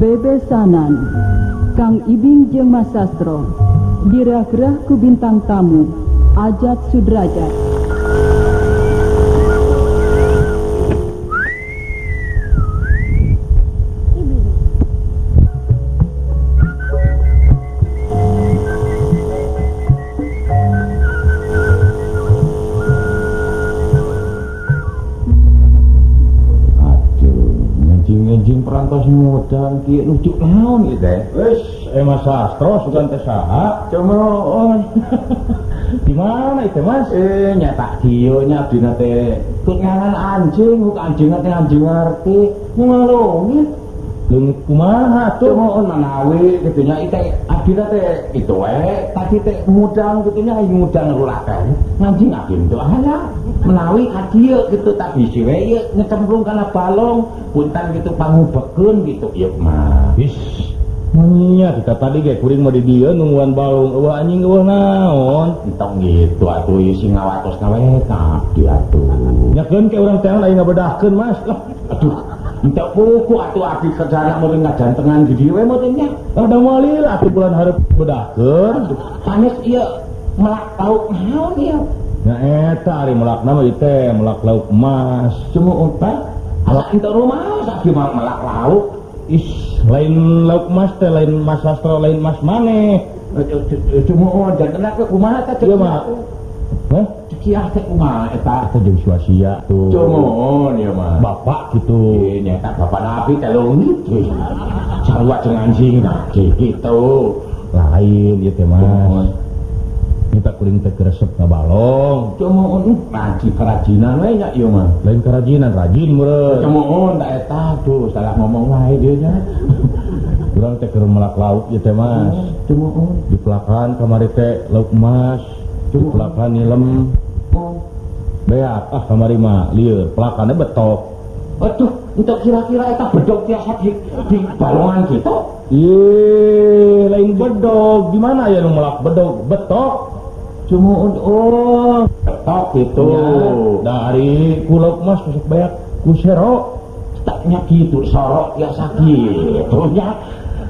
Bebesanan Kang Ibing jeung Mas Sastro dirah-gerah ku bintang tamu Ajat Sudrajat. Perantos ngudang kieu nujuk naon ieu teh? Wis, Mas Sastro sugan teh saha? Cumuhun. Di mana itu, Mas? Nya tak dieu nya abdina teh. Tut ngangan anjing, huk anjing teh anjing ngarti. Ngalungit. Leungit kumaha tuh? Cumuhun manawi kitu nya ieu teh abdina teh kitu we. Tadi teh ngudang kitu nya ngudang rulakan. Anjing abdi teu aya. Menawi ka dieu kitu tak bisi we ieu ngecemplung kana balong. Punten gitu pangubekeun gitu ieu mah. Is, nya kita tadi ge kuring mah di dieu nungguan balong eueuh anjing eueuh naon. Entong gitu atuh ieu sing ngawatosna we ka abdi atuh. Nyakeun ke urang teh lain ngabedahkeun Mas. Lah, aduh, entong buku atuh abdi kerjana meureun ngajantengan di dieu we meureun nya. Lah da moal atuh bulan hareup bedahkeun. Sanes ieu melak lauk naon ieu? Nya eta ari melakna mah ieu teh melak lauk emas. Cumuhun teh asa entuk rumah asa mah melak lauk. Is, lain lauk emas teh lain Mas Sastro lain Mas maneh. Cumuhun jantenna ke kumaha teh ieu mah. Hah? Cikiah teh kumaha eta? Eta jeung sia-sia tuh. Cumuhun ieu mah. Bapak gitu. Nya eta bapak nabi teh leungit. Sarua jeung anjing nah gitu. Lain ieu teh Mas. Kita kuring teh resep ngabalong. Cumuhun ngaji kerajinan we nya ieu mah. Lain kerajinan, rajin meureun. Cumuhun da eta tuh salah ngomong wae dieu nya. Urang teh keur melak lauk ieu teh Mas. Cumuhun dipelakan kamari teh lauk emas, dipelakan nilem. Beak ah kamari mah lieur, pelakannya betok. Aduh, untuk kira-kira eta bedog tiasa di balongan gitu. Ih, lain bedog. Gimana ya nu melak bedog? Betok. Cumuhun oh betok gitu. Ya, dari kulok Mas masuk banyak ku sero. Taknya gitu sorok tiasa gitu nya.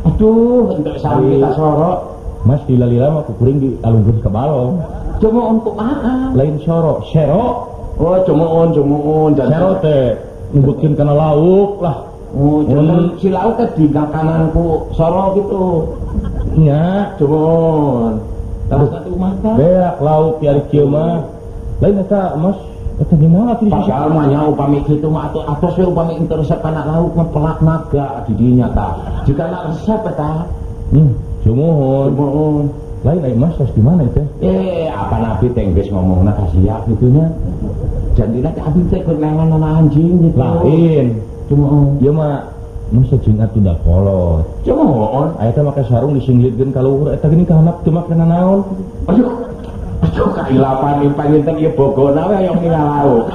Aduh, untuk sarung kita sorok. Mas lila-lila mah kuring dialungkeun ke balong. Cumuhun kumaha? Lain sorok, sero. Oh, cumuhun, cumuhun. Sero teh nyebutkeun kana lauk lah. Oh, cuman si lauk teh di kanan ku sorok gitu. Nya, cumuhun. Terus satu mata. Beak lauk piari kieu mah. Lain eta Mas, eta gimana tuh? Padahal mah nya upami kitu mah atuh atos we upami teu resep kana lauk mah pelak naga di dinya tah. Jika nak resep eta. Cumuhun. Cumuhun. Lain ai Mas tos di mana teh? Apa nabi teh geus ngomongna ka sia kitu nya. Jadina teh abdi teh keur neangan anjing gitu. Lain. Cumuhun. Ieu mah masa jeung atuh da kolot. Cumuhun. Aya teh make sarung disinglitkeun ka luhur eta geuning ka handap teu make nanaon. Aduh. Aduh kailapan panginten ieu bogona we hayang ningal lauk.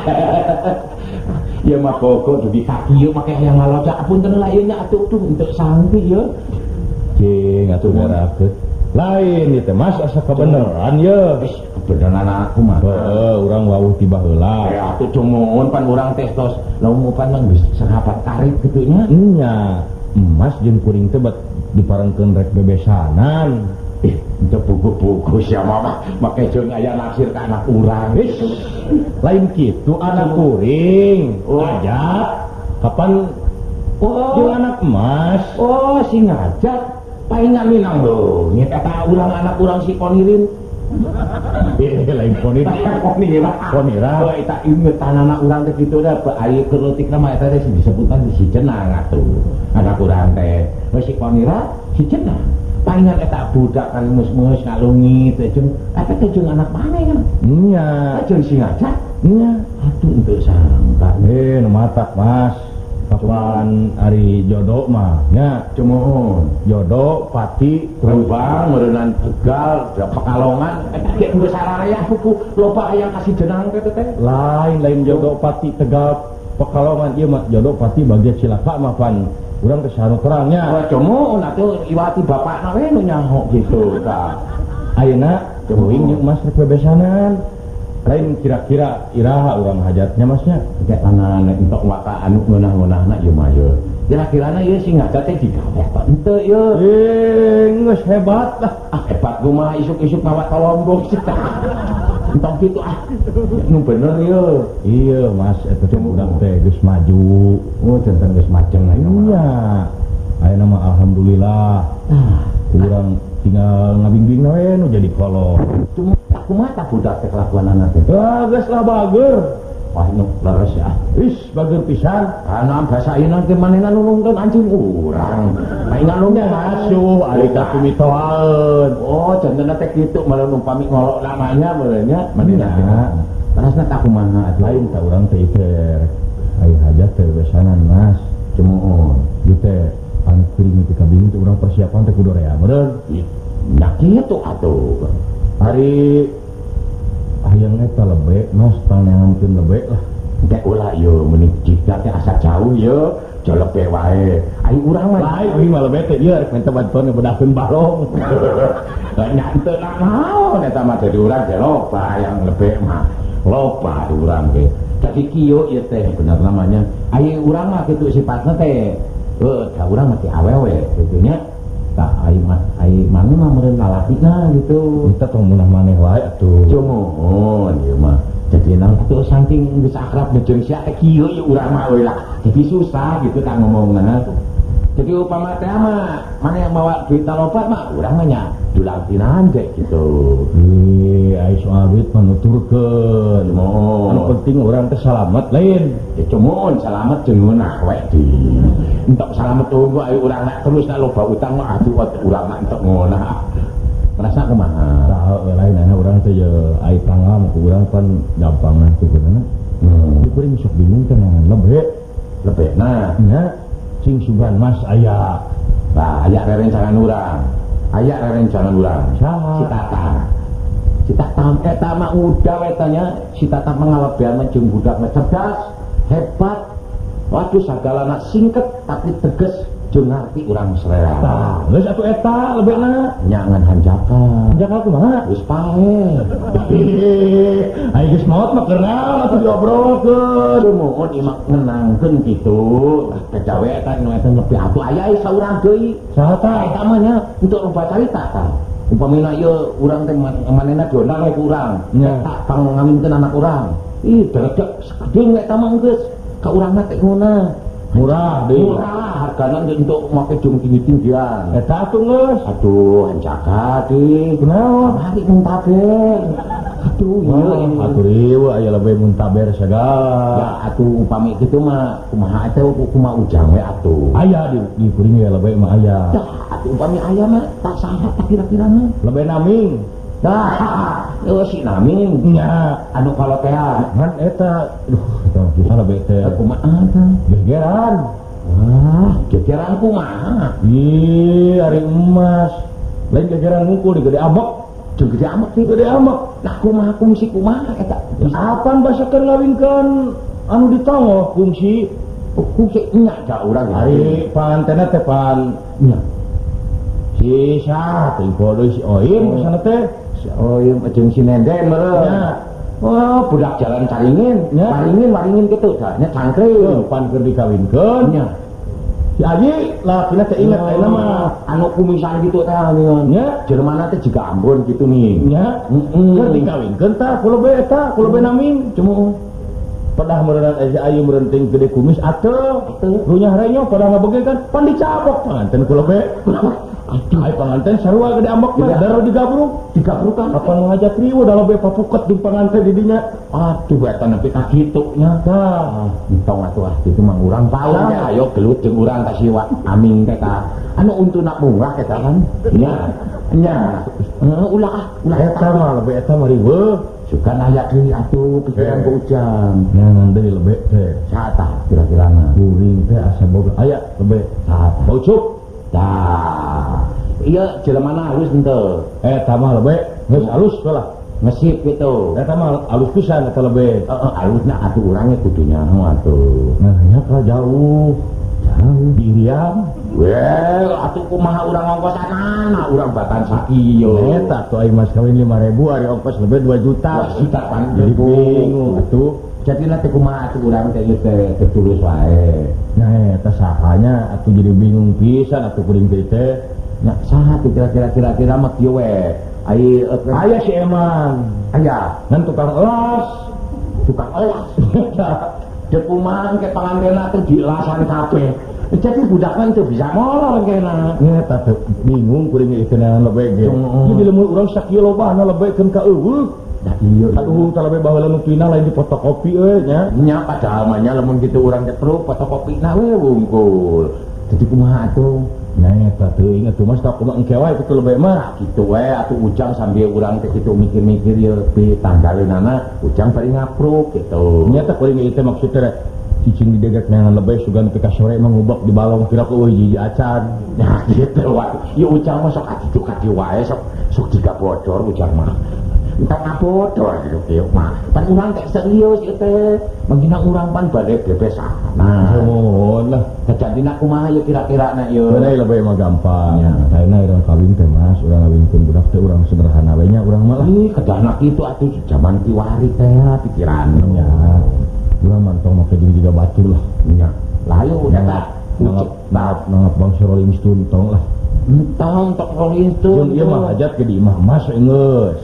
Ieu mah bogo dugi ka kieu make hayang ngalocak apunten lah ieu nya atuh tuh untuk sangti ieu. Cing atuh ngarakeut. Lain ieu teh Mas asa kabeneran ye. Wis kebeneran aku mah. Heeh, urang wawuh ti baheula. Ya atuh cumuhun pan urang teh tos lamun pan mah geus sahabat karib kitu nya. Nya, Mas jeung kuring teh bat diparengkeun rek bebesanan. Teu buku-buku sia mah make jeung aya naksir ka anak urang. Wis, lain kitu anak kuring. Oh. Ngajak kapan oh jeung anak emas. Oh, si ngajak paingan minang leungit eta urang anak urang si Ponirin. Lain Ponira. Ponira. Ponira. Oh, eta ingetan anak urang teh kitu da ari keur leutikna mah eta teh disebutan si Jenang atuh. Anak urang teh. We si Ponira si Jenang. Paingan eta budak kan mus-mus ngalungit teh jeung eta teh jeung anak maneh kan. Nya. Jeung si ngajak. Nya. Atuh henteu sangka. Nu matak Mas. Kapan ari jodoh mah nya cumuhun jodoh pati Rembang meureunan Tegal Pekalongan eta ge geus sararea buku loba hayang kasih jenang teh teh lain lain jodoh pati Tegal Pekalongan ieu mah jodoh pati bagian cilaka mah pan urang teh sarua terang nya. Oh cumuhun atuh iwati bapakna we nu nyaho gitu tah. Ayeuna kuring jeung Mas rek bebesanan. Lain kira-kira iraha urang hajatnya masnya. Kayak tangan entok waka anu ngeunah-ngeunahna ieu mah ye. Kira-kirana ieu sing ngajat teh digawe apa henteu ieu? Geus hebat lah. Ah hebat kumaha isuk-isuk mawa tolombong. Entong kitu ah. Nu bener ieu. Iya Mas, eta teh budak teh geus maju. Oh, jantan geus majeng aya mah. Iya. Ayeuna mah alhamdulillah. Tah, urang tinggal ngabingbing we nu jadi kolot. Cuma kumaha tah budak teh kelakuanana teh? Ah, geus lah bager. Wah, nu leres ya. Is bager pisan. Ana basa ayeuna teh manehna nu nungkeun anjing urang. Aing nu ngasuh ari ka kumitoaeun. Oh, jantenna teh kitu malah umpami ngolok namanya meureun nya manehna teh. Terasna tah kumaha atuh? Lain tah urang teh teh ai hajat teh besanan Mas. Cumuun. Ieu teh anu kuring teh kabingung teh urang persiapan teh kudu rea meureun. Nya kitu atuh. Ari hayang eta lebe Mas, pangankeun lebe lah. Teh ulah ieu meuni jika teh asa jauh ieu, jolebe wae. Ai urang mah lain euy mah lebe teh ieu rek minta bantuan bedahkeun balong. Lah nya teu naon eta mah jadi urang ge loba yang lebe mah. Loba urang ge. Jadi kieu ieu teh bener namanya. Ai urang mah kitu sifatna teh. Heuh, da urang mah teh awewe kitu nya. Tah ai mah ai manu mah meureun lalakina gitu. Eta tong munah maneh wae atuh. Cumuhun ieu mah. Jadi nang atuh saking geus akrab jeung sia teh kieu ieu urang mah euy lah. Jadi susah gitu tah ngomongna. Jadi upama teh mah mana yang mawa duit loba mah urang mah nya dulantinan ge gitu. Ih, ai soal duit mah nuturkeun. Cumuhun. Anu penting urang teh salamet lain. Ya cumuhun salamet jeung ngeunah we di. Entok salamet tunggu ayo urang nak terus nak loba utang mah aduh urang nak entok ngeunah. Merasa kumaha? Tah lain aya urang teh ye ai tangga mah ku urang pan gampangan tukeunana. Di kuring sok bingung teh ngan lebe. Lebe nah. Nya sing sugan Mas aya. Bah aya rerencangan urang. Aya rerencangan urang. Saha? Si Tata. Si Tata eta mah udah eta nya si Tata mangalebean mah jeung budak mah cerdas, hebat. Waduh sagalana singket tapi tegas jeung ngarti urang selera. Tah, geus atuh eta lebena nya ngan hanjaka. Hanjaka kumaha? Geus pae. Ai geus maot mah keur naon atuh diobrolkeun. Cumuhun ieu mah ngenangkeun kitu. Kejawe eta nu eta nepi atuh aya saurang deui. Saha tah? Eta mah nya untuk loba carita tah. Upamina ieu urang teh manehna diondang we ku urang. Eta pangngawinkeun anak urang. Ih, dadak segedeung eta mah geus. Ka urangna teh ngono. Murah deui. Murah hargana untuk make jeung tinggi-tinggian. Eta atuh geus. Aduh, hanjaka deui. Kunaon? Kamari muntaber. Aduh, ieu atuh riweuh aya lebe muntaber sagala. Ya atuh upami kitu mah kumaha teh kumaha ujang we atuh. Aya di kuring we lebe mah aya. Tah, atuh upami aya mah tak saha tah kira-kirana. Lebe naming. Tah, eueuh si naming. Nya, anu kalotean. Ngan eta, aduh, eta susah lebe teh. Kumaha tah? Gegeran. Wah, gegeran kumaha? Ih, ari emas. Lain gegeran ngungkul di gede amek. Jeung gede amek teh gede amek. Lah kumaha kungsi kumaha eta? Apan basa keur ngawinkeun anu ditongoh kungsi? Kungsi nya da urang. Ari pangantenna teh pan nya. Si saha teh podo si Oim sana teh. Si Oim jeung si Nenden meureun. Oh, budak jalan caringin, waringin waringin kitu dah nya cangkring. Pan keur dikawinkeun. Nya. Si Aji lakina teh inget ayeuna mah anu kumisan kitu teh nya. Jermana teh jiga Ambon kitu nih. Nya. Keur dikawinkeun tah ku lebe eta, ku lebe naming. Cuma pedah meureun si Ayu merenting gede kumis atuh. Runyah renyo pedah ngabege kan pan dicabok panganten ku lebe. Aduh, ai panganten sarua gede ambek mah daro digabruk, digabrukan. Kapan ngajak riweuh da lobe papuket di panganten di dinya. Aduh, eta nepi ka kitu nya. Tah, entong atuh ah kitu mah urang paung teh ayo gelut jeung urang ka si Aming teh ta. Anu untuna murah eta kan. Nya. Nya. Heeh, ulah ah, ulah eta mah lebe eta mah riweuh. Sugan aya deui atuh pikiran ku ujang. Nya ngan deui lebe teh. Saha tah kira-kirana? Kuring teh asa boga aya lebe. Saha tah? Baucup. Tah, iya jelemana halus henteu. Eta mah lebe geus halus lah. Ngesip gitu. Eta mah halus pisan eta lebe. Heeh, halusna atuh urangnya kudu nyaho atuh. Nah, nya ka jauh. Jauh di Irian. Well, atuh kumaha urang ongkosanana, urang batan sakieu. Eta atuh ai mas kawin 5.000 ari ongkos lebih 2 juta. 2 juta pan jadi bingung atuh. Jadina teh kumaha atuh urang teh ieu teh tulus wae. Nah eta sahanya atuh jadi bingung pisan atuh kuring teh. Nya saha tuh kira-kira kira-kira mah kieu we. Ai aya si Eman. Aya, ngan tukang elas. Tukang elas. Dek kumaha ke pangantena teh dielasan kabeh. Jadi budakna itu bisa molor kena. Nya eta teh bingung kuring ieu neangan lebeh ge. Jadi lamun urang sakieu lobana lebekeun ka eueuh. Da ieu aduh tah lebeh baheula nu pindah lain di fotokopi euy nya. Nya padahal mah nya lamun kitu urang teh perlu fotokopi na we wungkul. Jadi kumaha atuh? Nah eta teuing atuh Mas tak kumaha engke wae kitu lebeh mah. Kitu we atuh ujang sambil urang teh kitu mikir-mikir ieu pi tanggaleunana ujang bari ngapruk kitu. Nya teh kuring ieu teh maksud teh cicing di degek neangan lebeh sugan nepi ka sore mah ngubek di balong kira ku eueuh hiji acan. Nah kitu wae. Ieu ujang mah sok kaditu kadi wae sok sok jiga bodor ujang mah. Entah ngabodor gitu kieu mah. Pan urang teh serius ieu teh. Mangkina urang pan bade bebesana. Nuhun lah. Kajadina kumaha ieu kira-kirana ieu? Beunai lebeh mah gampang. Ayeuna urang kawin teh Mas, urang ngawinkeun budak teh urang sederhana we nya urang mah lah. Ih, kedahna kitu atuh jaman kiwari teh pikiran. Nya. Urang mah tong make jeung jiga batur lah. Nya. Lalu eta nanggap bangsa Rolling Stone tong lah. Entong tok Rolling Stone. Jeung ieu mah hajat ke di imah Mas geus.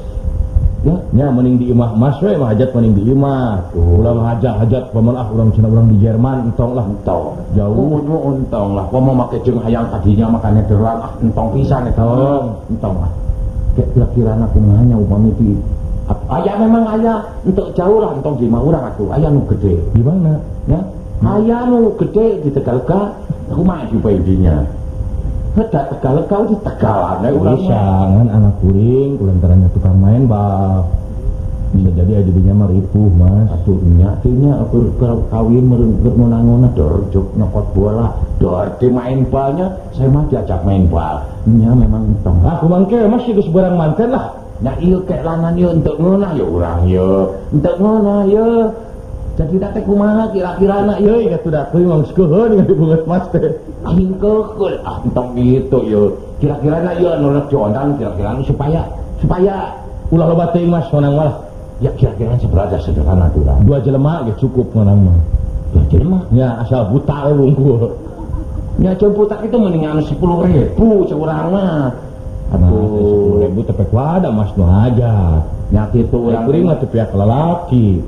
Ya, nya mending di imah Mas we mah hajat mending di imah. Ulah mah hajat paman ah urang cenah urang di Jerman entong lah. Entong. Jauh entong lah. Komo make jeung hayang kadinya makane derang ah entong pisan eta. Entong lah. Kira-kirana kumaha nya upami di aya memang aya entok jauh lah entong di imah urang atuh. Aya nu gede. Di mana? Ya. Aya nu gede di Tegalega. Kumaha juga dinya. Hedak Tegalega di Tegalan urang. Bisa ngan anak kuring kulantarannya tukang main bal. Bisa jadi aja jadinya mah ripuh Mas. Atuh nya teh nya kawin meureun ngonangona dor jog nyokot bola, dor di main balnya, saya mah diajak main bal. Nya memang entong. Ah kumangke Mas geus barang manten lah. Nya ieu kek lanan ieu entek ngeunah ya urang ieu. Entek ngeunah ieu. Jadi teh kumaha kira-kirana ieu atuh da kuring mah geus keuheun ningali beungeut Mas teh. Aing keukeul ah entong kitu ieu. Kira-kirana ieu anu rek diondang kira-kirana supaya ulah loba teuing Mas menang malah. Ya kira-kira seberada sederhana tuh lah. 2 jelema ge cukup menang mah. 2 jelema? Ya asal buta we wungkul. Ya jeung buta itu mendingan 10.000 seurang mah. Aduh, 10.000 teh wadah Mas nu hajat. Nya kitu urang kuring mah teu pihak lalaki.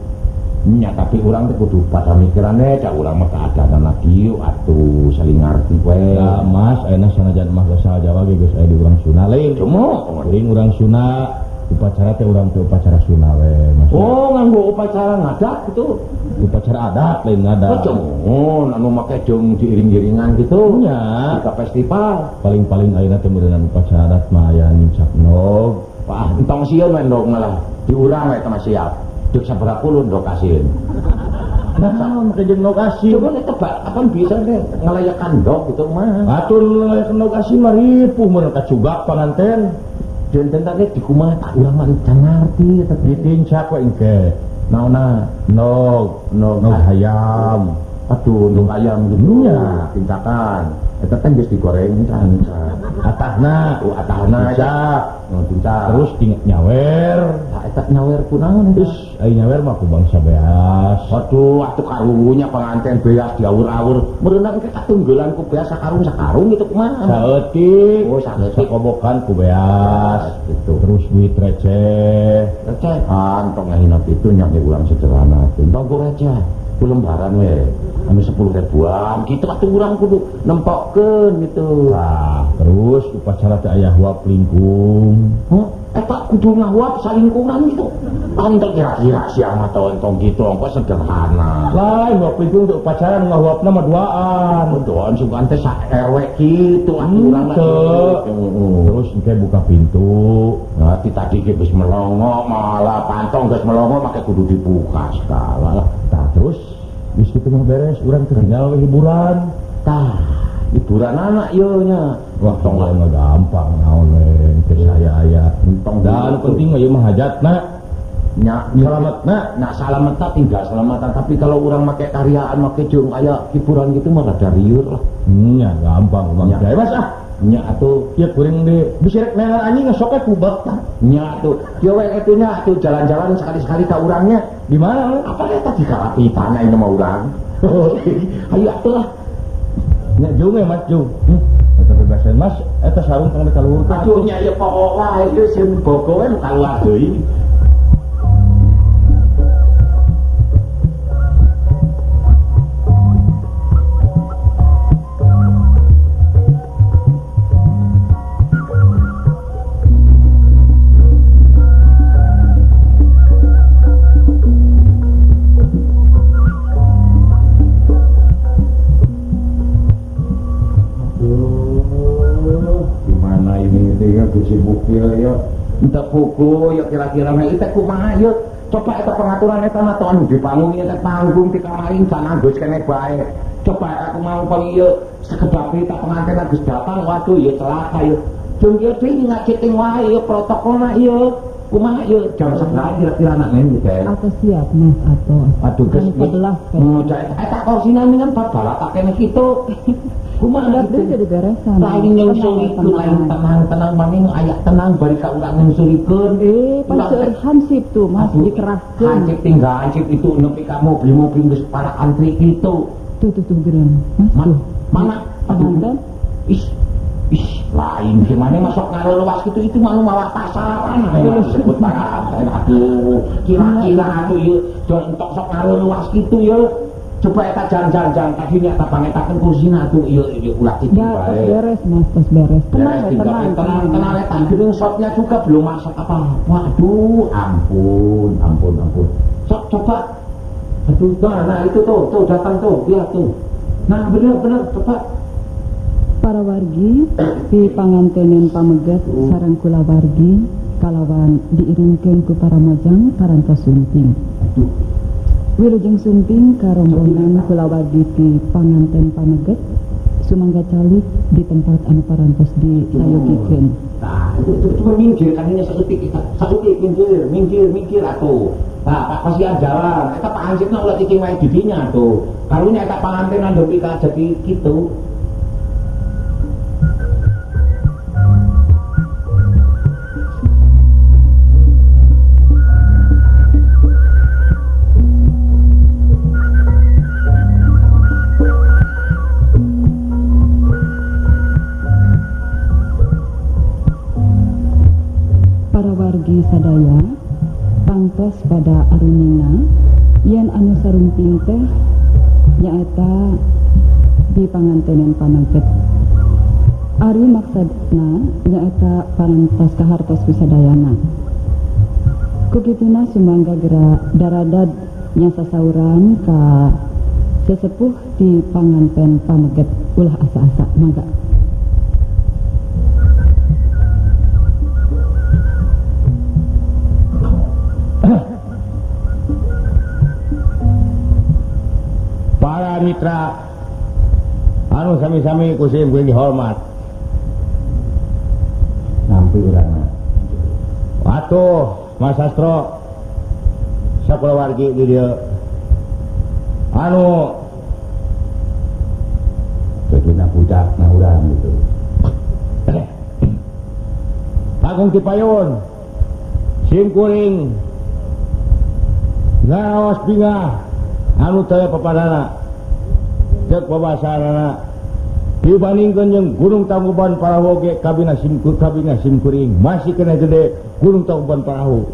Nya tapi urang teh kudu pada mikirannya da urang mah keadaan lagi atuh saling ngarti we. Ya Mas ayeuna sanajan Mas asal Jawa ge geus aya di urang Sunda lain. Cuma kuring urang Sunda upacara teh urang teh upacara Sunda we Mas. Oh nganggo upacara ngadat gitu. Upacara adat lain ngadat. Oh cumun anu make jeung diiring-iringan gitu. Nya. Di festival. Paling-paling ayeuna teh meureunnan upacara adat mah aya nincak nog. Wah entong sieun we ndog malah. Di urang we teh mah siap. Dek sabaraha puluh ndog asin. Nah, make jeung ndog asin. Cuman eta apan bisa teh ngalayakan ndog gitu mah. Atur ngalayakan ndog asin mah ripuh meureun kacugak panganten. Dinten teh di kumaha tak urang mah can ngarti eta ditincak we engke. Naonna? Nog, nog hayam. Aduh, nog ayam gitu. Nya, tincakan. Eta teh geus digoreng can. Atahna, oh atahna tincak. Oh, tincak. Terus nyawer. Tah eta nyawer kunaon eta? Geus, ai nyawer mah ku bangsa beas. Aduh, atuh karunya panganten beas diawur-awur. Meureunna engke katunggelan ku beas sakarung-sakarung gitu kumaha. Saeutik. Oh, saeutik. Sakobokan ku beas gitu. Terus duit receh. Receh. Ah, entong ngahina kitu nya ge urang sederhana. Entong ku receh. Ku lembaran we. Anu 10 ribuan gitu atuh urang kudu nempokkeun gitu. Tah, terus upacara teh aya huap lingkung. Hah? Eta kudu ngahuap salingkungan gitu. Entong kira-kira sia mah entong gitu ongkos sederhana. Lain huap lingkung teh upacara nu ngahuapna mah duaan. Oh, duaan sugan teh sa RW kitu atuh urang mah. Terus engke buka pintu. Nah, ti tadi ge geus melongo malah pantong geus melongo make kudu dibuka segala lah. Tah, terus geus kitu mah beres urang teh tinggal hiburan. Tah, hiburan anak ieu nya. Wah, tong lah gampang naon we teh saya aya. Entong dan penting mah ieu mah hajatna. Nya salametna, nah salametna tinggal selamatan, tapi kalau orang make karyaan make jeung aya hiburan gitu mah rada rieur lah. Nya gampang Mang Jai Mas ah. Nya atuh ieu kuring di bisi rek neangan anjing sok we kubak tah. Nya atuh kieu we atuh nya atuh jalan-jalan sekali-sekali ka urangnya. Di mana? Apa eta di Karapitan ayeuna mah urang. Ayo atuh lah. Nya jung we Mas jung. Eta bebasan Mas, eta sarung tong kaluhur. Aduh nya ieu pokok wae ieu sieun bogo we nu kaluar deui. Buku ya kira-kira mah ieu teh kumaha ieu coba eta pengaturan eta mah anu di panggung ieu teh panggung ti kamari can geus kene bae coba aku mau pang ieu sekedapi tak pengantin geus datang waduh ieu celaka ieu jeung ieu deui ngaciting wae ieu protokolna ieu kumaha ieu jam 11 kira-kira anak ngen teh atau siap Mas atau aduh geus 11 eta korsina kan babala kene kitu kumaha deui jadi beresan lain nyungsuri lain tenang-tenang mane nu aya tenang bari ka urang nyungsurikeun pan seueur hansip tuh Mas dikerahkeun hansip tinggal hansip itu nepi ka mobil-mobil geus para antri kitu tuh tuh tuh geurang Mas tuh mana pengantin ih ih lain gimana masuk ngareluas kitu itu mah nu mawa pasaran aya disebut para aduh kira-kira atuh ieu entok sok ngareluas kitu ye. Coba eta jan-jan tadinya eta pangetakeun kursina atuh ieu ieu ulah cicing bae. Tos beres Mas, tos beres. Tenang tenang tenang eta geuning shotnya juga belum masak apa. Waduh, ampun, ampun, ampun. Sok coba. Aduh, nah itu tuh, tuh datang tuh, lihat tuh. Nah, bener-bener coba. Para wargi di pangantenen pamegat sareng kulawargi kalawan diiringkeun ku para mojang parantos sumping. Aduh. Wilujeng sumping karombongan kulawargi ti panganten pameget sumangga calik di tempat anu parantos disayogikeun. Tah, itu cuma minggir kan ini saeutik eta. Saeutik minggir, minggir, minggir atuh. Tah, Pak kasihan jalan. Eta Pak Hansipna ulah cicing wae di dinya atuh. Karunya eta pangantenan nepi ka jadi kitu. Sadaya pangtos pada aruninga yen anu sarumping teh nyaeta di pangantenen pameget. Ari maksadna nyaeta parantos kahartos kusadayana. Kukituna sumangga gerak daradad nya sasauran ka sesepuh di panganten pameget ulah asa-asa mangga. Para mitra anu sami-sami ku sim kuring dihormat. Nampi urang. Atuh Mas Sastro sakulawargi di dieu anu jadina budak na urang gitu. Agung Cipayun sim kuring ngaos bingah anu teu papadana ceuk pabasanana dibandingkeun jeung Gunung Tangkuban Parahu ge kabina sim kuring masih kena gede Gunung Tangkuban Parahu.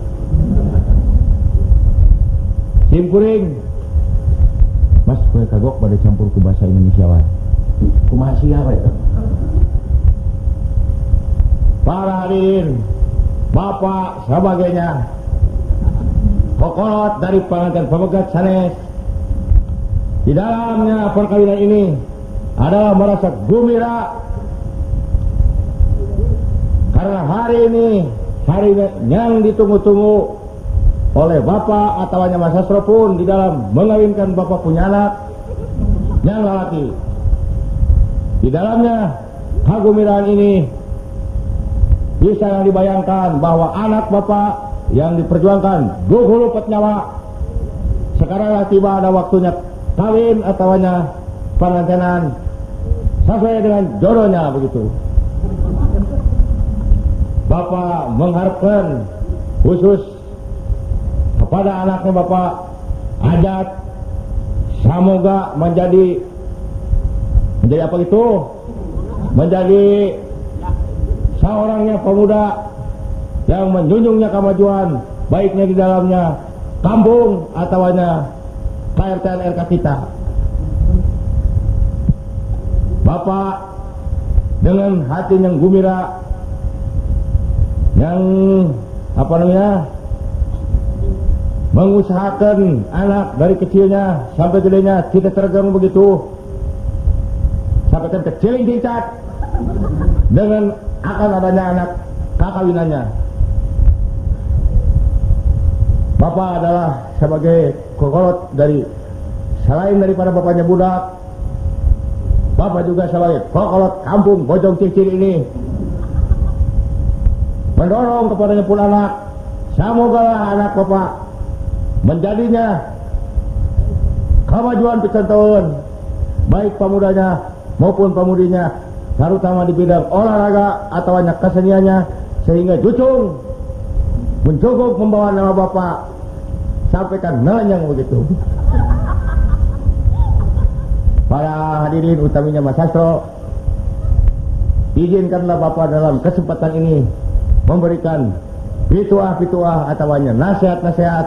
Sim kuring Mas kowe kagok bade campur ku bahasa Indonesia wae. Kumaha sia wae. Para hadirin, bapak sebagainya, kokolot dari pengantin pamegat sanes di dalamnya perkawinan ini adalah merasa gembira karena hari ini hari yang ditunggu-tunggu oleh bapak atau Mas Sastro pun di dalam mengawinkan bapak punya anak yang lelaki. Di dalamnya kegembiraan ini bisa dibayangkan bahwa anak bapak yang diperjuangkan 24 nyawa. Sekaranglah tiba ada waktunya kawin ataunya pengantenan sesuai dengan jodohnya begitu. Bapak mengharapkan khusus kepada anaknya Bapak Ajat, semoga menjadi apa itu? Menjadi seorangnya pemuda yang menjunjungnya kemajuan, baiknya di dalamnya kampung ataunya KRTN RK kita. Bapak dengan hati yang gembira, yang apa namanya, mengusahakan anak dari kecilnya sampai gedenya tidak terganggu begitu, sampai kan kecil dicat dengan akan adanya anak kakawinannya. Bapak adalah sebagai kokolot dari selain daripada bapaknya budak, bapak juga sebagai kokolot kampung Bojong Cicir ini mendorong kepadanya pun anak, semoga anak bapak menjadinya kemajuan pisan, baik pemudanya maupun pemudinya, terutama di bidang olahraga atau hanya keseniannya, sehingga jucung mencukup membawa nama bapak sampai kan nanyang begitu. Para hadirin utamanya Mas Sastro, izinkanlah bapak dalam kesempatan ini memberikan pituah-pituah atau hanya nasihat-nasihat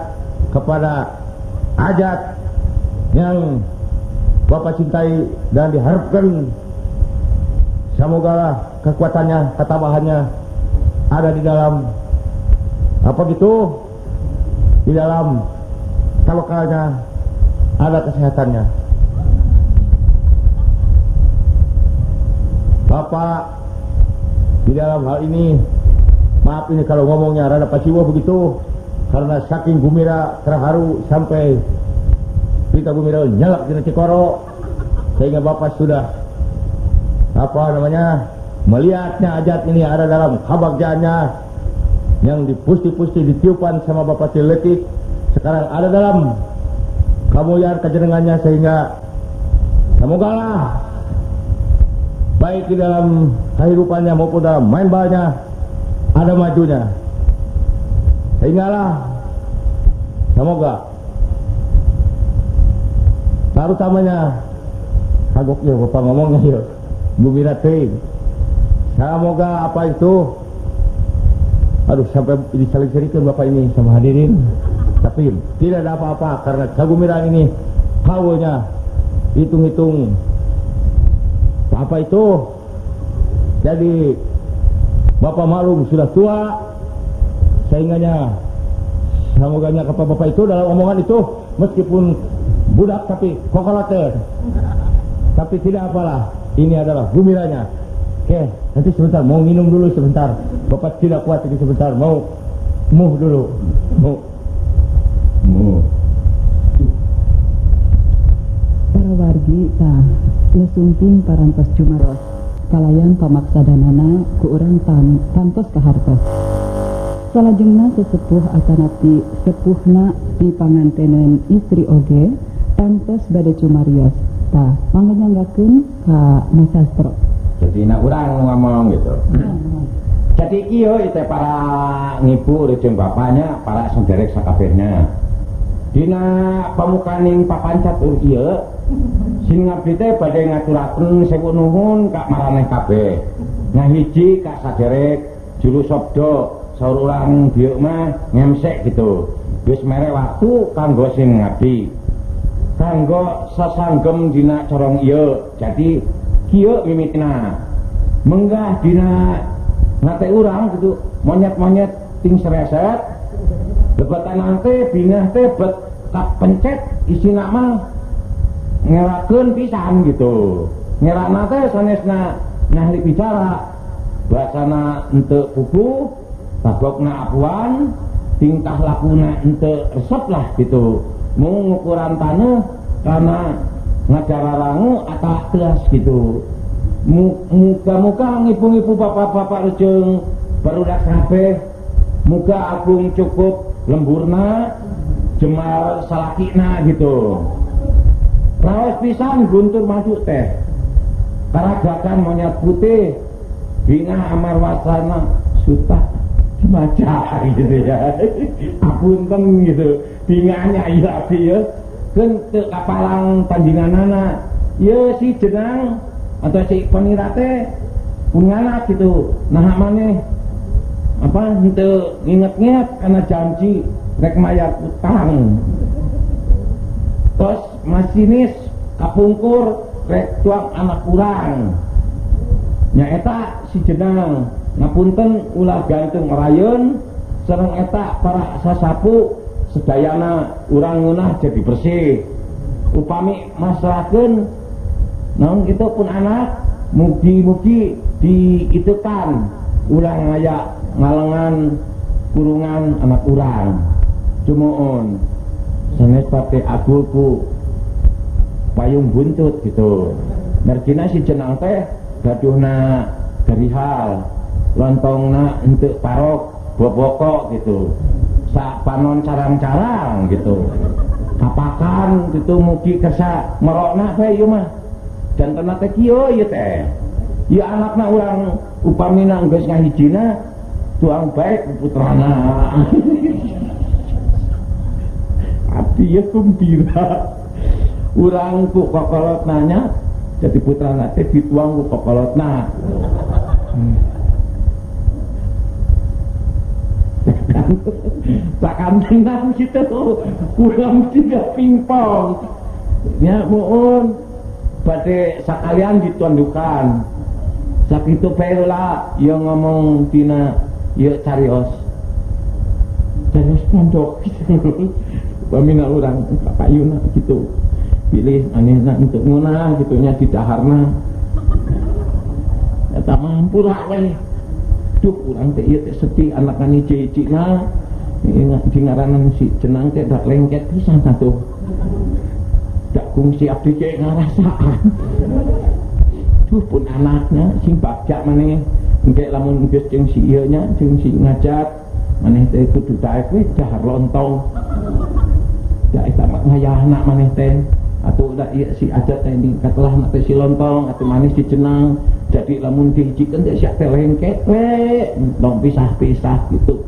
kepada Ajat yang bapak cintai dan diharapkan semoga kekuatannya, ketabahannya ada di dalam apa gitu, di dalam tawakalnya ada kesehatannya. Bapak di dalam hal ini, maaf ini kalau ngomongnya rada paciwa begitu, karena saking gumira terharu sampai kita gumira nyalak di Cikoro, sehingga bapak sudah apa namanya melihatnya Ajat ini ada dalam kabagjaannya yang dipusti-pusti ditiupan sama bapak Ciletik, sekarang ada dalam kemuliaan kejenengannya, sehingga semogalah baik di dalam kehidupannya maupun dalam main balnya ada majunya, sehinggalah semoga terutamanya kagok ya bapak ngomongnya ya gumira teuing, semoga apa itu, aduh sampai disaling-salingkan bapak ini sama hadirin, tapi tidak ada apa-apa karena kegumiraan ini kawulnya hitung-hitung apa itu. Jadi bapak maklum sudah tua, sehingganya semoganya kepada bapak itu dalam omongan itu meskipun budak tapi kokolater, tapi tidak apalah, ini adalah gumiranya. Oke, nanti sebentar mau minum dulu sebentar, bapak tidak kuat ini sebentar, mau muh dulu, muh. Muh. Para wargi tah lesumping parantos jumaros kalayan pamaksadanana ku urang tantos kahartos. Salajengna sesepuh atanapi sepuhna di pangantenen istri oge tantos bade cumarios. Tah mangga nyanggakeun ka Mas Sastro. Jadi nak urang ngomong gitu. Jadi iyo itu para ngibu rejeng bapaknya, para senderek sakabehnya. Dina pamukaning papancat ur ieu sing ngabdi teh badhe ngaturaken sewu nuhun ka maraneh kabeh. Nah hiji ka saderek juru sabda saur urang dieu mah ngemsek gitu. Wis mere waktu kanggo sing ngabdi. Kanggo sasanggem dina corong ieu. Jadi kieu mimitina. Menggah dina ngate urang gitu, monyet-monyet ting sereset. Lebatan nate bingah teh bet kapencet isina mah ngerakeun pisan gitu. Ngerakna teh sanesna ngahli bicara. Bahasana henteu puguh, bagokna apuan, tingkah lakuna henteu resep lah gitu. Mung ngukuran taneuh kana ngajararangu atau teas gitu. Muka-muka ngipu-ngipu bapak-bapak rejeng barudak kabeh Muga agung cukup lemburna jemar salakina gitu. Raos pisan Guntur maju teh. Karagakan monyet putih bingah amar wasana suta dimaca gitu ya. Apunten gitu. Bingahnya iya abdi ya. Keun teu kapalang panjenenganana. Ieu si Jenang atau si Ponira teh punyanak gitu. Nah maneh apa henteu nginget-nginget karena janji rek mayar utang. Terus masinis kapungkur rek tuang anak urang. Nyaeta si Jenang ngapunten ulah gantung rayeun sareng eta para sasapu sedayana urang ngeunah jadi bersih. Upami masrahkeun naon kitu pun anak mugi-mugi diitukan ulah ngaya ngalengan kurungan anak urang. Cumuun sanes pate agulku payung buntut gitu. Mergina si Jenang teh gaduhna garihal lontongna henteu parok boboko gitu. Sak panon carang-carang gitu. Kapakan gitu mugi kersa merokna bae ieu mah. Jantena teh kieu ieu teh. Ieu anakna urang upamina geus ngahijina tuang baik putrana. Abdi ya gembira. Urang ku kokolot nanya jadi putrana teh dituang ku kokolotna. Sakantenan gitu urang tiga pingpong. Ya muun bade sakalian ditondukan. Sakitu bae heula ieu ngomong tina ieu carios. Carios pondok gitu. Pamina urang kapayuna gitu. Pilih anehna untuk ngeunah gitu nya didaharna. Eta mampu lah we. Duh urang teh ieu teh sedih anak ani hiji-hijina. Di ngaranan si Jenang teh dak lengket pisan atuh. Dak kungsi abdi ge ngarasaan. Duh pun anaknya sing bagja maneh engke lamun geus jeung si ieu nya jeung si ngajat maneh teh kudu daek we dahar lontong. Da eta mah ngayahna maneh teh atuh da ieu si ajat teh katelah teh si lontong atuh manis si Jenang. Jadi lamun dihijikeun teh sia teh lengket we dong pisah-pisah gitu.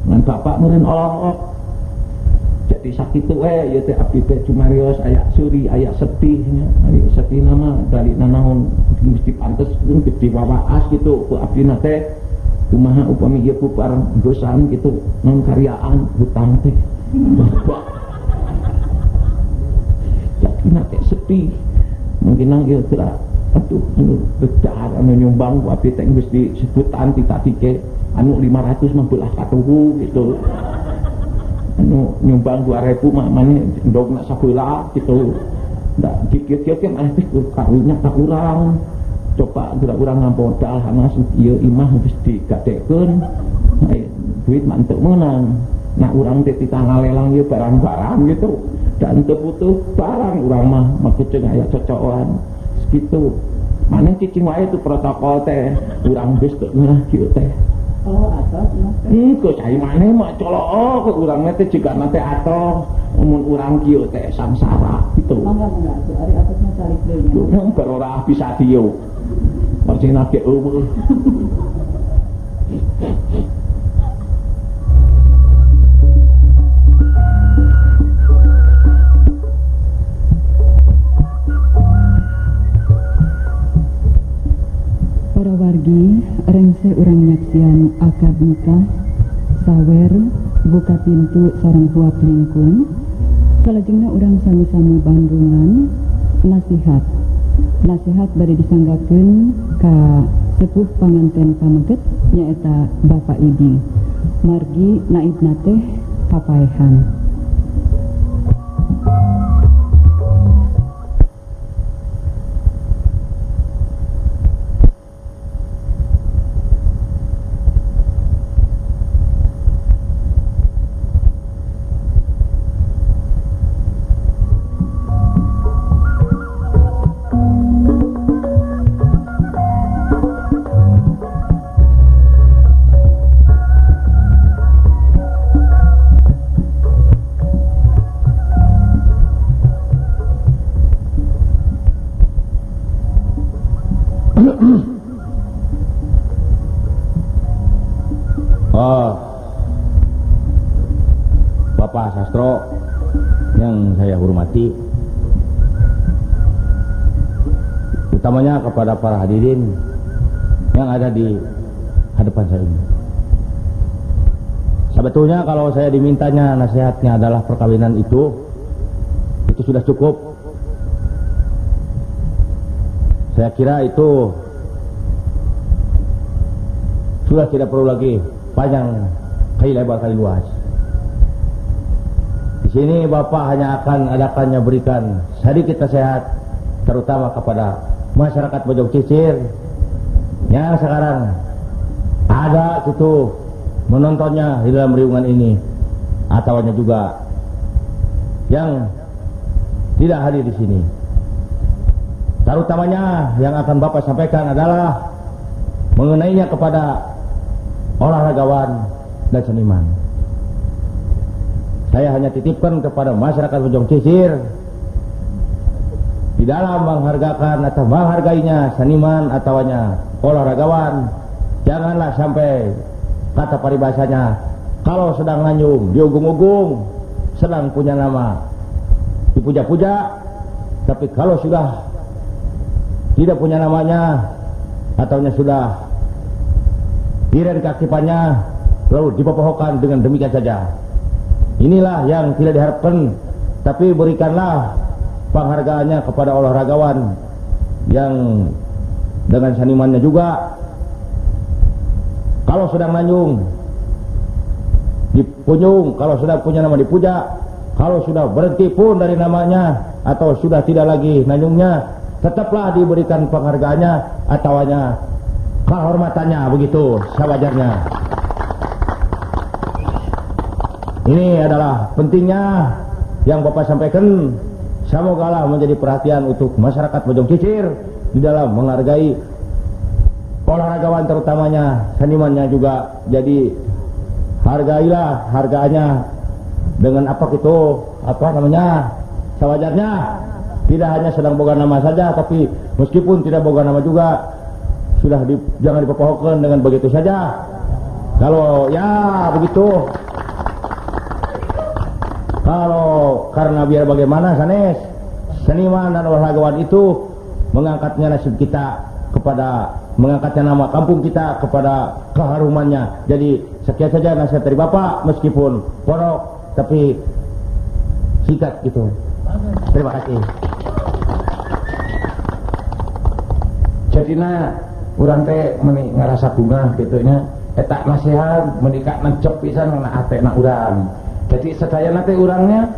Ngan bapak meureun olok. Jadi sakitu we ieu teh abdi teh cumarios aya suri aya sedih nya. Ari sedih mah dalina naon mesti pantes pun gede wawaas gitu ku abdi teh kumaha upami ieu bubar dosan gitu non karyaan hutang teh. Bapak jadi teh sedih. Mungkin nang ieu teh aduh anu bedar anu nyumbang ku abdi teh geus disebutan ti tadi ke anu 500 mah belah katuhu gitu. Anu nyumbang 2000 mah maneh ndogna sabelah gitu. Ndak dikit-dikit maneh teh karunya ka urang. Coba geura urang ngamodal hanas ieu imah geus digadekeun. Duit mah teu meunang. Nah urang teh titah ngalelang ieu barang-barang gitu. Dan teu butuh barang urang mah make aya cocokan. Segitu. Maneh cicing wae tu protokol teh urang geus teu ngeunah kieu teh. Oh, atos mah. Henteu cai maneh mah colook ke urang teh jigana teh atoh mun urang kieu teh samsara gitu. Mangga mangga atuh ari atos mah calik deui nya. Ora bisa dieu. Marcina ge eueuh. Para wargi rengse urang nyaksian akad nikah sawer buka pintu sareng huap lingkung salajengna urang sami-sami bandungan nasihat nasihat bade disanggakeun ka sepuh panganten pameget nyaeta Bapak Idi margi naibna teh papaehan. Oh, Bapak Sastro yang saya hormati, utamanya kepada para hadirin yang ada di hadapan saya ini. Sebetulnya kalau saya dimintanya nasihatnya adalah perkawinan itu sudah cukup. Saya kira itu sudah tidak perlu lagi panjang kali lebar kali luas. Di sini Bapak hanya akan adakannya berikan sedikit nasihat, terutama kepada masyarakat Bojong Cicir yang sekarang ada situ menontonnya di dalam riungan ini, ataunya juga yang tidak hadir di sini. Terutamanya yang akan Bapak sampaikan adalah mengenainya kepada olahragawan dan seniman. Saya hanya titipkan kepada masyarakat Bojong Cicir di dalam menghargakan atau menghargainya seniman ataunya olahragawan, janganlah sampai kata paribasanya kalau sedang nganyung diugung-ugung, sedang punya nama dipuja-puja, tapi kalau sudah tidak punya namanya ataunya sudah diren keaktifannya lalu dipopohkan dengan demikian saja. Inilah yang tidak diharapkan, tapi berikanlah penghargaannya kepada olahragawan yang dengan senimannya juga. Kalau sedang nanyung dipunjung, kalau sudah punya nama dipuja, kalau sudah berhenti pun dari namanya atau sudah tidak lagi nanyungnya, tetaplah diberikan penghargaannya ataunya kehormatannya, begitu sewajarnya. Ini adalah pentingnya yang Bapak sampaikan. Semogalah menjadi perhatian untuk masyarakat Bojong Cicir di dalam menghargai olahragawan, terutamanya senimannya juga. Jadi hargailah harganya dengan apa gitu, apa namanya, sewajarnya. Tidak hanya sedang boga nama saja, tapi meskipun tidak boga nama juga sudah jangan dipopohkan dengan begitu saja. Kalau ya begitu, kalau karena biar bagaimana sanes seniman dan olahragawan itu mengangkatnya nasib kita kepada, mengangkatnya nama kampung kita kepada keharumannya. Jadi sekian saja nasihat dari Bapak, meskipun porok tapi singkat gitu. Terima kasih. Jadi nah urang teh meni ngarasa bunga gitu nya, eta nasihat menikah nancep pisan kana hatena urang. Jadi sadayana teh urangnya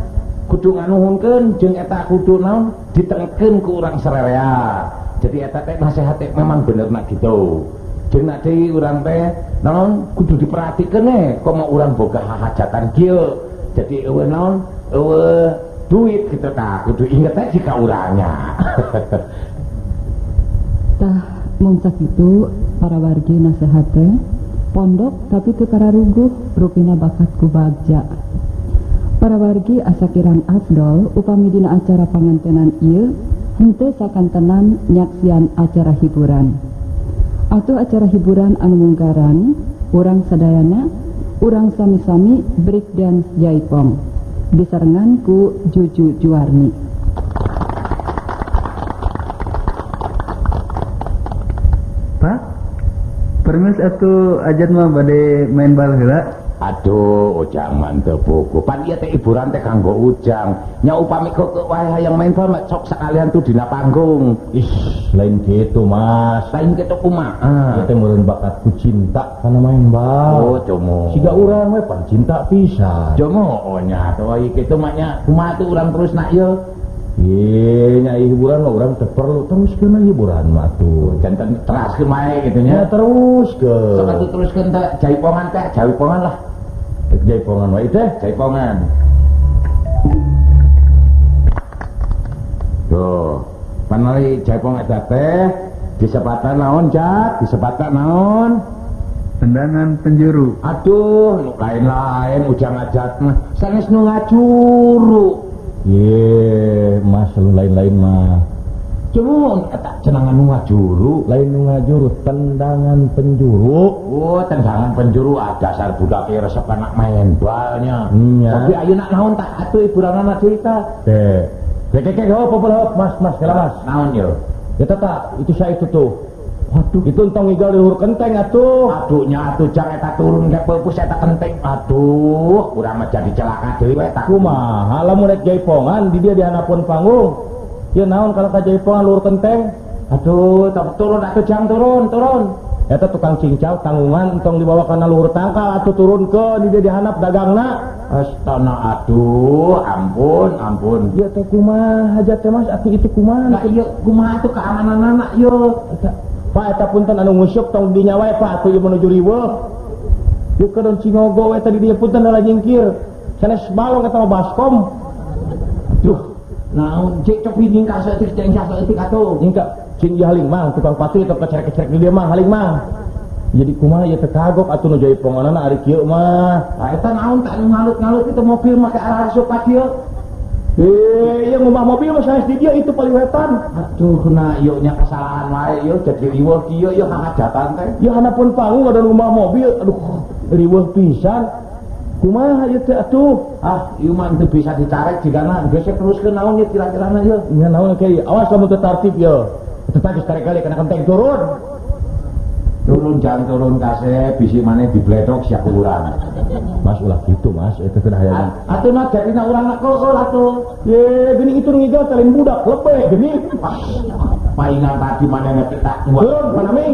kudu nganuhunkeun jeung eta kudu naon ditengkeun ku urang sararea. Jadi eta teh nasihat teh memang benerna gitu. Jeung nak deui urang teh naon kudu diperhatikeun we komo urang boga hahajatan kieu. Jadi eueuh naon eueuh duit gitu tah kudu inget teh jika urangnya. Tah mung sakitu para wargi nasihat teh pondok tapi teu kararuguh rupina bakat ku bagja. Para wargi asa kirang afdol upami dina acara pangantenan ieu henteu sakantenan nyaksian acara hiburan. Atuh acara hiburan anu munggaran urang sadayana urang sami-sami break dance jaipong disarengan ku Juju Juwarni. Pak, permis atuh ajan mah bade main bal heula. Aduh, ujang mah teu buku. Pan ieu teh hiburan teh kanggo ujang. Nya upami kok wae hayang main bal mah sok sakalian tuh dina panggung. Ih, lain kitu Mas. Lain kitu kumaha? Ieu teh meureun bakat ku cinta kana main bal. Oh, jomo. Siga urang we pan cinta pisan. Jomo, oh nya atuh ieu kitu mah nya kumaha tuh urang terus nak ieu? Ye, nya hiburan mah urang teu perlu teruskeun hiburan mah atuh. Janten teraskeun wae kitu nya. Ya teruskeun. Sok atuh teruskeun teh jaipongan teh, jaipongan lah. Jaipongan wae teh, jaipongan. Tuh, panali jaipong eta teh disebatan naon, Jat? Disebatan naon? Tendangan penjuru. Aduh, nu lain-lain ujang ajat mah. Sanes nu ngajuru. Ye, mas lu lain-lain mah. Cuman eta cenangan nu ngajuru, lain nu ngajuru, tendangan penjuru. Oh, tendangan penjuru ah dasar budak resep anak main balnya. Tapi ayeuna naon tak atuh hiburanana deui tah. Teh. Kek hop hop Mas, mas kela Mas. Naon yo? Ya tata, itu saya itu tuh. Waduh, itu entong igal di luhur kenteng atuh. Aduh nya atuh jang eta turun ke peupeus eta kenteng. Aduh, urang mah jadi celaka deui we eta. Kumaha lamun rek jaipongan di dia di handapeun panggung. Ya naon kalau ka jaipongan luhur kenteng. Aduh, turun atuh jang turun, turun. Eta tukang cincau tanggungan entong dibawa kana luhur tangkal atuh turun ke di dia di handap dagangna. Astana aduh, ampun, ampun. Ya teh kumaha hajat teh Mas atuh itu kumaha? Nah ieu kumaha atuh keamananana ieu. Pak eta punten anu nguseup tong dinya wae Pak atuh ieu menuju riweuh. Ieu keun cingogo we tadi dieu punten da jingkir. Sanes balong eta mah baskom. Aduh, naon cek cok nyingkah saeutik nyingkah saeutik atuh. Nyingkah cing ieu haling mang tukang patri tong kecerek-kecerek di dieu mah haling mang. Jadi kumaha ieu teh kagok atuh nu jaiponganana ari kieu mah. Lah eta naon tak nu ngalut-ngalut itu mobil make arah asup ka dieu. Ieu ngumah mobil mah sanes di dieu itu paling wetan. Aduh kena ieu nya kesalahan wae ieu jadi riweuh kieu ieu hajatan teh. Ieu handapeun panggung ada ngumah mobil aduh riweuh pisan. Kumaha ieu teh atuh? Ah, ieu mah teu bisa dicarek jigana geus teruskeun naon ieu kira-kirana ieu. Nya naon ke awas lamun teu tartib ieu. Tetap geus tarik kali kana kenteng turun. Turun jangan turun kasih bisi maneh dibledok sia ku urang. Mas ulah kitu Mas, eta teh hayang. Atuh mah jarina urang nak kool atuh. Ye, gini itu ngigal teh lain budak lepe gini. Paingan tadi maneh teh tak tuang. Turun panaming.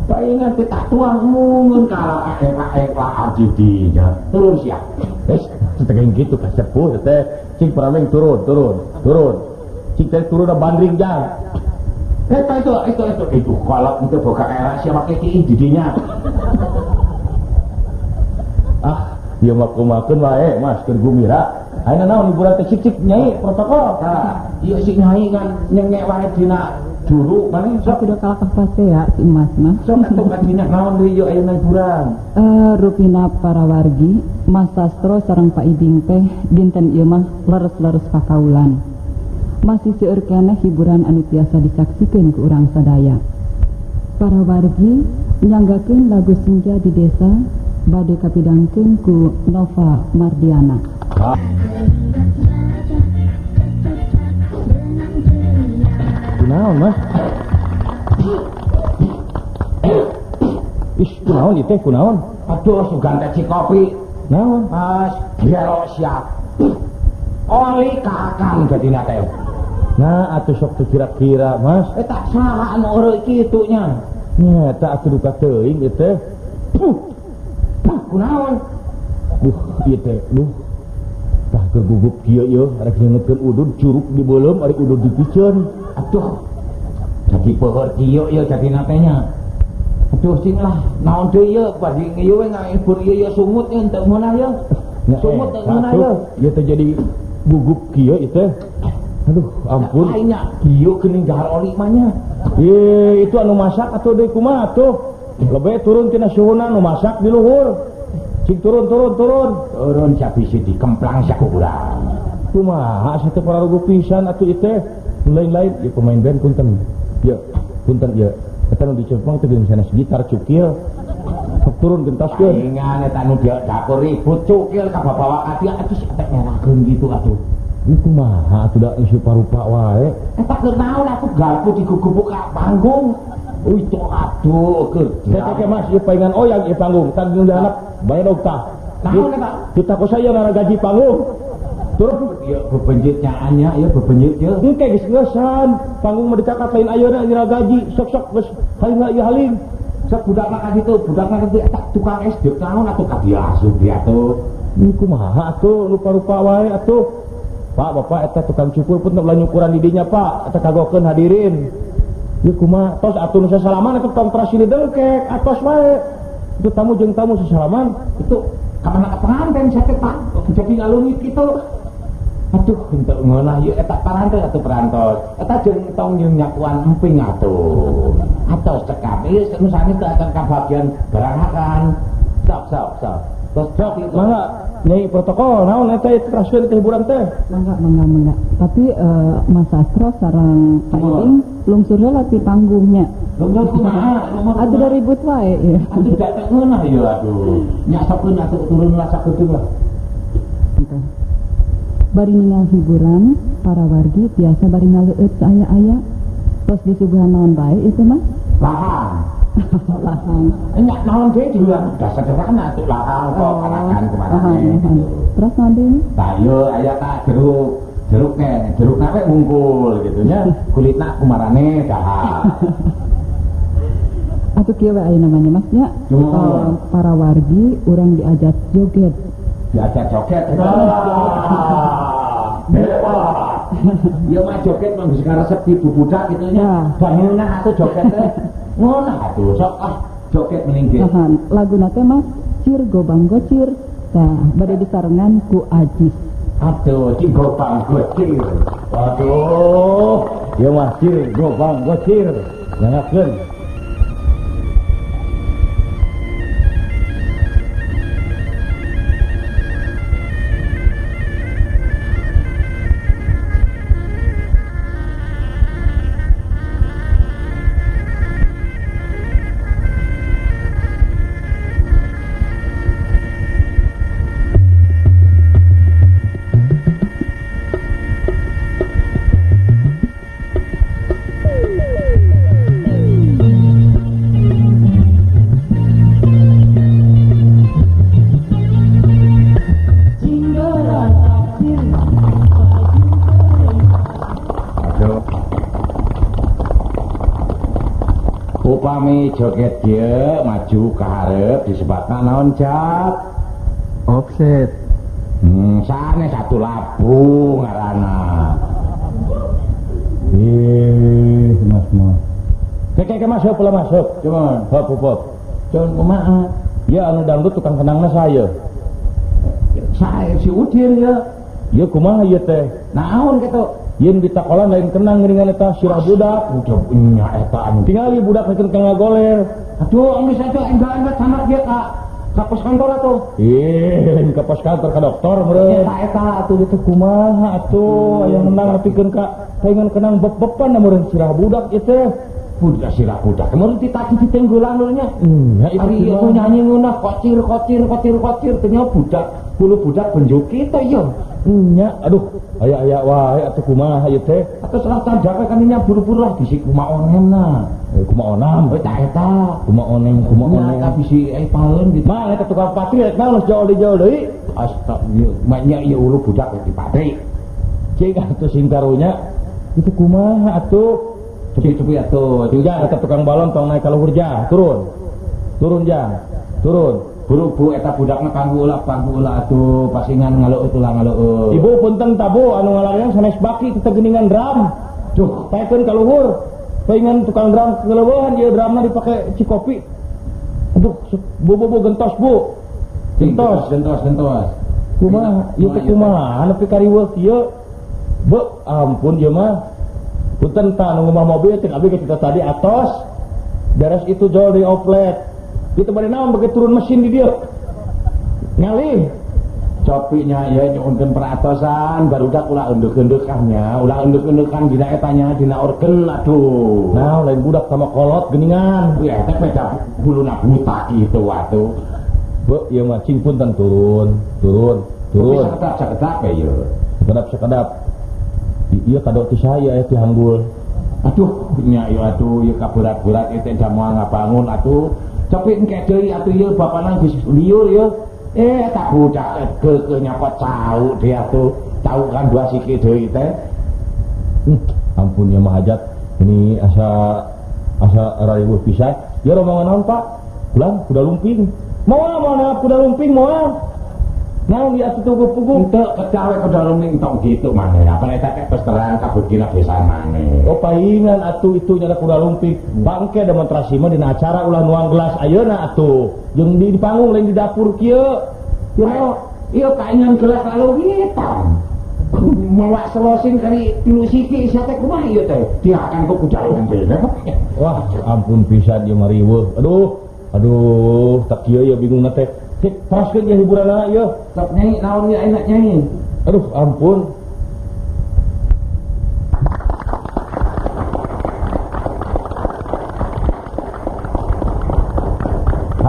Paingan teh tak tuang mungun kalah ek-ek ajidinya. Turun sia. Wes, teteh gitu ka sepuh teh. Cing panaming turun, turun, turun. Cing teh turun bandring jang. Eta itu kalau itu boga era siapa keki didinya. Ah, ieu mah kumakeun wae Mas keur gumira. Ayeuna naon hiburan teh cik-cik nyai protokol. Tah, ieu si nyai kan nyengek wae dina juru maneh sok kudu kalakah pase ya si Mas mah. Sok atuh ka dina naon deui ieu ayeuna hiburan. Rupina para wargi, Mas Sastro sareng Pak Ibing teh dinten ieu mah leres-leres pakaulan. Masih seueur keneh hiburan anu tiasa disaksikeun ku urang sadaya. Para wargi nyanggakeun lagu Senja di Desa bade kapidangkeun ku Nova Mardiana. Kunaon Mas? Ih, kunaon ieu teh kunaon? Aduh, sugan teh kopi. Naon? Mas, biar siap. Oli kakang jadina teh. Nah, atuh sok teu kira-kira, Mas. Tak saha anu oreu kitu nya. Nya eta atuh duka teuing ieu teh. Puh, kunaon? Duh, ieu teh, duh. Tah keur gugup kieu ieu, arek nyeungeutkeun udud curug di beuleum, arek udud dipiceun. Aduh. Jadi peuheur kieu ieu jadina teh nya. Aduh sing lah, naon deui ieu bari ieu we ngahibur ieu ieu sungut ieu teu meunah ieu. Sungut teu meunah ieu. Ieu teh jadi gugup kieu ieu teh. Aduh, ampun. Lainnya kieu geuning dahar oli mah nya. Ye, itu anu masak atuh deui kumaha atuh? Lebeh turun tina suhuna anu masak di luhur. Cing turun turun turun. Turun sia bisi dikemplang sia ku urang. Kumaha sia teh pararuguh pisan atuh ieu teh. Lain-lain ieu pemain band punten. Ieu, punten ieu. Eta nu dicempong teh geuning sanes gitar cukil. Sok turun gentaskeun. Paingan eta nu dapur ribut cukil ka babawa ka dieu atuh sia teh nyerakeun kitu atuh. Ieu kumaha atuh da geus rupa-rupa wae. Eta keur naon atuh galpu digugupuk ka panggung. Itu aduh keur. Teh Mas ieu paingan oyag ieu panggung. Tah nu dihandap bae tah. Naon eta? Kita ku saya ngaragaji panggung. Turun ieu bebenjit nyaannya ieu bebenjit ieu. Engke geus ngeusan panggung mah dicakat lain ayeuna nyiragaji sok-sok geus haling ieu haling. Sok budakna ka ditu, budakna ka ditu eta tukang es deuk naon atuh ka dieu asup dia atuh. Ieu kumaha atuh rupa-rupa wae atuh. Pak, bapak eta tukang cukur pun ulah nyukuran di dinya, Pak. Eta kagokeun hadirin. Ieu kumaha tos atuh nu sasalaman eta tong terasili dengkek, atos wae. Itu tamu jeung tamu sasalaman, itu ka mana ka penganten sia teh, Pak. Jadi ngalungit kitu. Aduh, henteu ngeunah ieu eta parantos atuh parantos. Eta jeung tong jeung nyakuan emping atuh. Atos cekap. Ieu nu sanes teh akan kabagian barang makan. Sok sok sok. Tos sok, mangga. Nyai protokol naon eta teraskeun teh hiburan teh. Mangga. Tapi Mas Sastro sareng Pak Ibing lungsur heula ti panggungnya. Lungsur kumaha? Atuh da ribut wae ieu. Atuh da teu ngeunah ieu atuh. Nya sokeun atuh turun lah sakedeung lah. Bari ningal hiburan para wargi biasa bari ngaleueut saaya-aya. Tos disuguhan naon bae itu mah? Lahang. Lahang. Nya naon deui diulang dasar sederhana atuh lahang kok karakan kumaha. Terus naon deui? Tah ieu aya tah jeruk. Jeruk teh, jerukna we wungkul gitu nya. Kulitna kumarane dahar. Atuh kieu we aya namanya Mas nya. Para wargi urang diajak joget. Diajak joget. Hebat. Ieu mah joget mah geus karesep di bubudak kitu nya. Bangeunah atuh joget teh. Ngono atuh sok ah joget mending ge. Laguna teh Mas Cir Gobang Gocir. Tah bade disarengan ku Ajis. Aduh, Cir Gobang Gocir. Waduh, ieu mah Cir Gobang Gocir. Nyangakeun. Upami joget dia maju ke hareup disebutna naon jat? Offset. Sanes satu labu ngaranna. Mas mah. Keke masuk pula masuk. Cuman hop hop. Cuman kumaha? Ya anu dangdut tukang kenangna saya. Saya si Udin ya. Ya kumaha ieu teh? Naon kitu? Yen ditakolan lain kenang geuningan eta sirah budak. Udah nya eta anu. Tingali budak rek ka ngagoler. Aduh, geus atuh enggal-enggal samak dia ka pos kantor atuh. Ih, ka pos kantor ka dokter meureun. Eta eta atuh itu kumaha atuh aya menang nepikeun ka paingan kenang beb-beban meureun sirah budak ieu teh. Budak sirah budak. Meureun titadi ditenggolan nya. Nya itu ieu nyanyi ngeunah kocir kocir kocir kocir teh nya budak bulu budak benjoki teh ieu. Nya aduh aya-aya wae atuh kumaha ieu teh. Atuh salah tanjak kan nya buru-buru lah bisi kumaha onemna. Kumaha onam. Tah eta. Kumaha onem, kumaha onem. Nya bisi paeun gitu. Mah eta tukang patri rek naon jauh deui deui. Astagfirullah. Mah nya ieu ulu budak di patri. Cing atuh sing karunya itu kumaha atuh. Cupi-cupi atuh. Juga eta tukang balon tong naik ka luhur jah, turun. Turun jah. Turun. Buru-buru eta budakna kanggo ulah atuh pasingan ngaleueut ulah ngaleueut. Ibu punten tabu anu ngalarian sanes baki teu geuningan drum. Duh, paekeun ka luhur. Paingan tukang drum keleuwehan ieu drumna dipake cikopi. Aduh, bu gentos bu. Gentos. Kumaha ieu teh kumaha nepi ka riweuh kieu. Bu, ampun ieu mah. Punten tah nu ngomah mobil teh abdi kita tadi atos. Beres itu jol di oplet. Itu bade naon bagi turun mesin di dia. Ngalih. Copinya ya nyuhunkeun peratosan barudak ulah endek-endekan nya, ulah endek-endekan dina eta nya dina organ aduh. Nah, lain budak sama kolot geuningan. Ya eta beda huluna buta kitu atuh. Bu, ieu mah cing punten turun. Sakedap-sakedap we ieu. Sakedap-sakedap. Ieu kado ti saya ti hanggul. Aduh, nya ieu atuh ieu kaberat-berat ieu teh jamuan ngabangun atuh. Tapi engke deui atuh ieu bapana geus liur ieu. Tak budak keukeuh nyokot cau dia tuh. Cau kan dua siki deui teh. Ampun ya mah hajat. Ini asa rariweuh pisan. Ya rombongan naon Pak? Pulang kuda lumping. Moal moal kuda lumping moal. Naon ieu atuh puguh-puguh? Henteu kedah we kuda lumping tong kitu maneh. Apa eta teh terus terang kabegina desa maneh. Oh paingan atuh itu nyana kuda lumping. Bangke demonstrasi mah dina acara ulah nuang gelas ayeuna atuh. Jeung di panggung lain di dapur kieu. Ieu paingan gelas lalu hitam. Mawa selosin kali tilu siki sia teh kumaha ieu teh? Diakan ku kuda lumping. Wah, ampun pisan ieu mah riweuh. Aduh, tak kieu ya bingungna teh. Cek teruskeun ieu hiburanna ieu. Sok nyai naon ieu ayeuna nyai? Aduh ampun.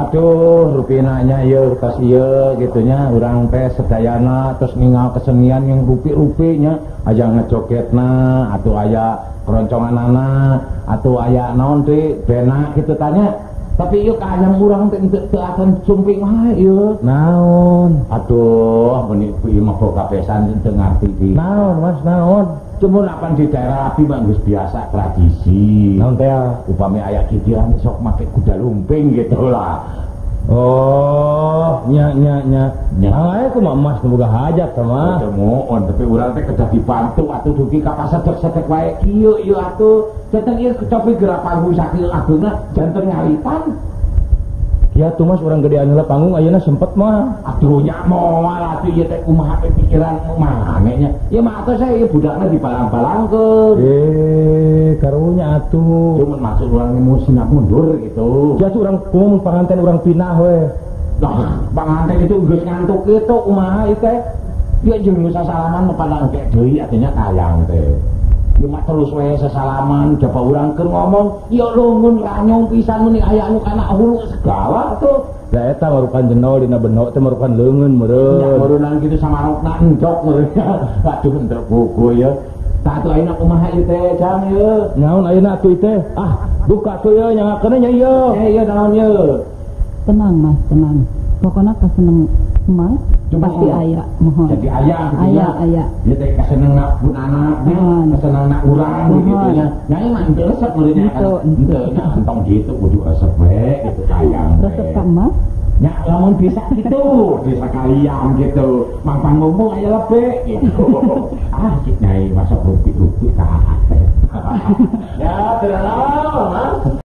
Aduh rupina nya ieu tos ieu kitu nya urang teh sedayana terus ningal kesenian yang rupi-rupi nya aya ngejogetna atuh aya keronconganana atuh aya naon teh bena kitu tanya tapi ieu ka ayam urang teh teu acan sumping wae ieu naon aduh meuni ieu mah boga besan teu ngarti di naon Mas naon cuman apan di daerah abi mah geus biasa tradisi naon teh upami aya kidian sok make kuda lumping gitu lah. Oh nya nya nya nya kumaha Mas nu boga hajat mah teu moon tapi urang teh kedah dibantu atuh dugi ka pasedek-sedek wae kieu ieu atuh janten ieu kecopi geura panggung sakieu ageungna janten ngalitan. Ya tuh Mas urang gedean heula panggung ayeuna sempet mah. Aduh nya moal atuh ieu teh kumaha pikiran maneh nya. Ieu mah atuh saya ieu budakna dibalang-balangkeun. Karunya atuh. Cuman maksud urang musina mundur gitu. Ya tuh urang kumaha panganten urang pinah we. Lah, panganten itu geus ngantuk kitu kumaha ieu teh. Ieu jeung nu sasalaman pada engke deui atuh kayang teh. Ieu mah terus we sesalaman jaba urang keur ngomong ieu lungun ranyong pisan meuni aya anu kana hulu segala tuh. Da eta marukan jeno dina beno teh marukan leungeun meureun. Nya meureunang kitu samarokna encok meureun. Waduh entek buku ieu. Tah atuh ayeuna kumaha ieu teh jang ieu? Naon ayeuna atuh ieu teh? Ah, duka atuh ieu nyangakeun nya ieu. Eh ieu naon ieu? Tenang Mas, tenang. Pokona kaseneng Mas pasti aya mohon. Jadi aya gitu aya, aya. Ieu teh kasenengna pun anak, kasenengna urang gitu nya. Nyai mah henteu resep meureun nya. Henteu nya entong gitu kudu resep we gitu kayang. Resep ka Mas? Nya lamun bisa gitu, bisa kalian gitu. Mangpang ngomong aya lebih gitu. Ah cik nyai masuk rupi-rupi ka. Ya, terlalu Mas.